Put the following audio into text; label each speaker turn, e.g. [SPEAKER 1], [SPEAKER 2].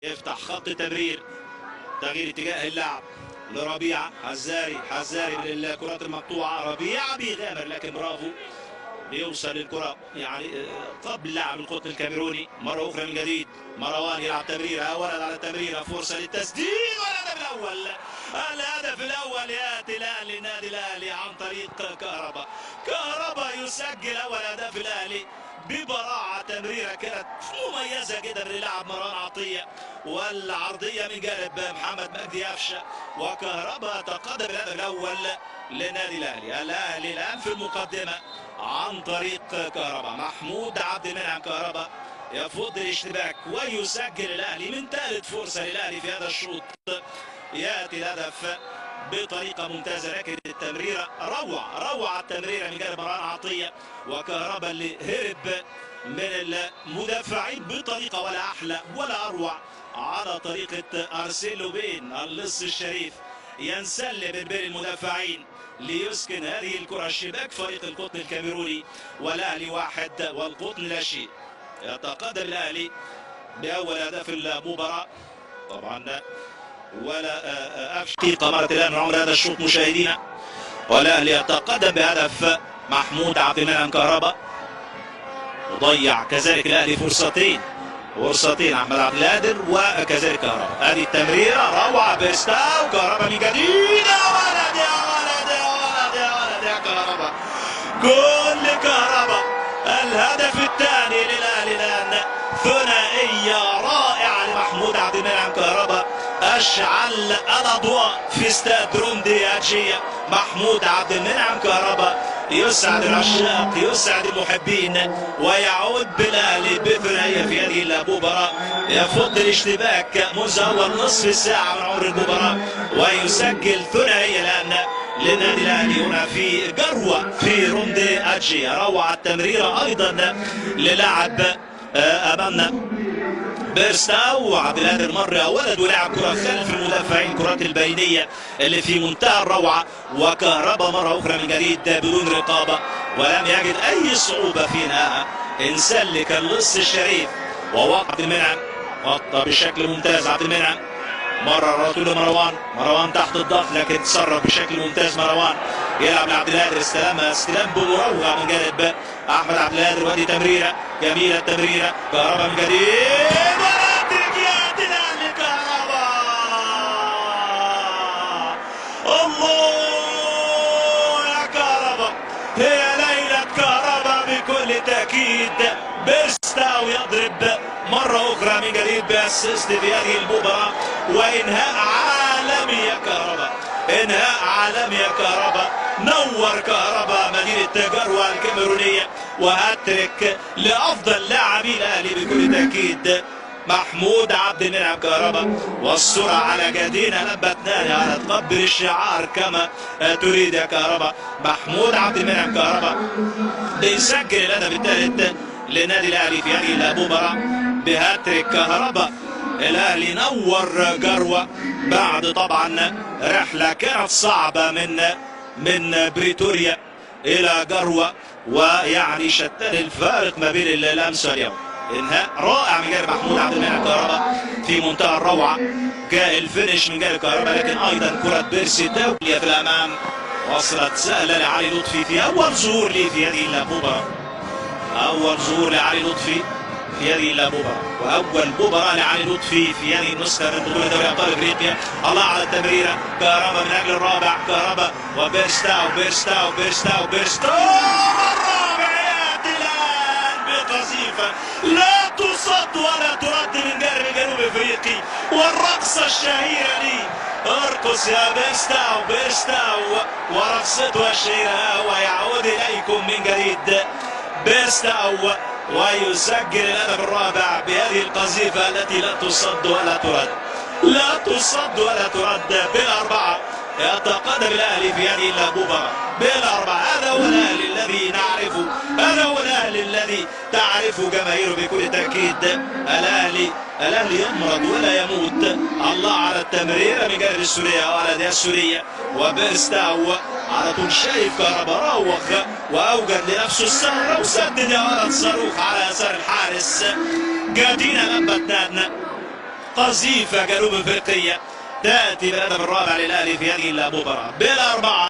[SPEAKER 1] يفتح خط تمرير، تغيير اتجاه اللعب لربيعة. حزاري، حزاري من الكرات المقطوعة، ربيعة بيغامر لكن برافو بيوصل الكرة يعني قبل لاعب القطن الكاميروني. مرة أخرى من جديد مروان يلعب تمريرة، ولد على التمريرة، فرصة للتسديد والهدف الأول. الهدف الأول يأتي الآن للنادي الأهلي عن طريق كهربا. كهربا يسجل أول هدف الأهلي ببراعة، تمريرة كانت مميزة جدا للاعب مروان عطية، والعرضية من جانب محمد مجدي قفشة، وكهربا تقدم الهدف الأول للنادي الأهلي. الأهلي الآن في المقدمة عن طريق كهربا. محمود عبد المنعم كهربا يفض الاشتباك ويسجل الأهلي من ثالث فرصة للأهلي في هذا الشوط. يأتي الهدف بطريقة ممتازة، لكن التمريرة روعة، روعة التمريرة من جانب مروان عطية، وكهربا اللي هرب من المدافعين بطريقة ولا أحلى ولا أروع على طريقة أرسيلو بين اللص الشريف، ينسل من بين المدافعين ليسكن هذه الكرة الشباك فريق القطن الكاميروني، والأهلي واحد والقطن لا شيء. يتقدم الأهلي بأول هدف المباراة طبعا ولا دقيقة مرت الآن من عمر هذا الشوط مشاهدينا، والأهلي يتقدم بهدف محمود عبد المنعم كهربا. وضيع كذلك الأهلي فرصتين، فرصتين أحمد عبد القادر وكذلك كهربا. هذه التمريرة روعة بيرستاو، كهربا من جديد، يا ولد يا ولد يا ولد يا ولد يا كهربا، جول لكهربا، الهدف الثاني للأهلي الآن. ثنائية رائعة لمحمود عبد المنعم كهربا، أشعل الأضواء في استاد روندي أجية. محمود عبد المنعم كهربا يسعد العشاق، يسعد المحبين، ويعود بالأهلي بثنائية في هذه المباراة. يفض الاشتباك منذ أول نصف ساعة من عمر المباراة ويسجل ثنائية الآن للنادي الأهلي هنا في جروة في روندي أجية. روعة التمريرة أيضا للاعب أمامنا بيرستاو، وعبد القادر مرة ولد ولعب كرة خلف المدافعين، كرات البينية اللي في منتهى الروعة. وكهربا مرة أخرى من جديد بدون رقابة، ولم يجد أي صعوبة في إنهائها. انسلك اللص الشريف ووقع عبد المنعم، غطى بشكل ممتاز عبد المنعم، مرة على طول مروان، مروان تحت الضغط لكن تصرف بشكل ممتاز مروان، يلعب لعبد القادر، استلامها استلام بمراوغه من جانب احمد عبد القادر، وادي تمريره جميلة، التمريره كهربا من جديد، وهاتريك ياتي الاهلي كهربا. الله يا كهربا، هي ليلة كهربا بكل تاكيد. بيرستاو يضرب مرة أخرى من جديد ب assist في هذه المباراة، وإنهاء عالمي يا كهربا، إنهاء عالمي يا كهربا. نور كهربا مدينة جروة الكاميرونية، وهاتريك لأفضل لاعبي الأهلي بكل تأكيد محمود عبد المنعم كهربا. والسرعة على جدينا لبتناني على تقبل الشعار كما تريد يا كهربا. محمود عبد المنعم كهربا بيسجل الهدف الثالث للنادي الأهلي في هذه المباراة بهاتريك كهربا. الأهلي نور جروة بعد طبعا رحلة كانت صعبة من بريتوريا إلى جروة، ويعني شتان الفارق ما بين الأمس واليوم. إنهاء رائع من جانب محمود عبد المنعم كهربا في منتهى الروعة، جاء ال finish من جانب كهربا، لكن أيضا كرة بيرسي تاو في الأمام وصلت سهلة لعلي لطفي في أول ظهور ليه في هذه المباراة. أول ظهور لعلي لطفي في هذه المباراة، وأول مباراة لعلي لطفي في هذه النسخة من بطولة دوري أبطال أفريقيا. الله على التمريرة، كهربا من أجل الرابع، كهربا وبيرستاو، بيرستاو بيرستاو بيرستاو، الرابع يأتي الآن بقذيفة لا تصد ولا ترد من جانب الجنوب أفريقي، والرقصة الشهيرة لي ارقص يا بيرستاو بيرستاو، ورقصته الشهيرة، ويعود إليكم من جديد بيرستاو ويسجل الهدف الرابع بهذه القذيفة التي لا تصد ولا ترد، لا تصد ولا ترد. بالأربعة يتقدم الأهلي في هذه المباراة بالأربعة. هذا هو الأهلي الذي نعرفه، هذا هو الأهلي الذي تعرفه جماهيره بكل تأكيد. الأهلي، الأهلي يمرض ولا يموت. الله على التمريرة من جانب السورية وعلى دي السورية، وبيرستاو على طول شايف كهربا، راوغ وأوجد لنفسه الثغرة وسدد يا ولد صاروخ على يسار الحارس. جادينا لبتنان. قذيفه جنوب افريقية تاتي بالهدف الرابع للاهلي في هذه المباراة. بال4.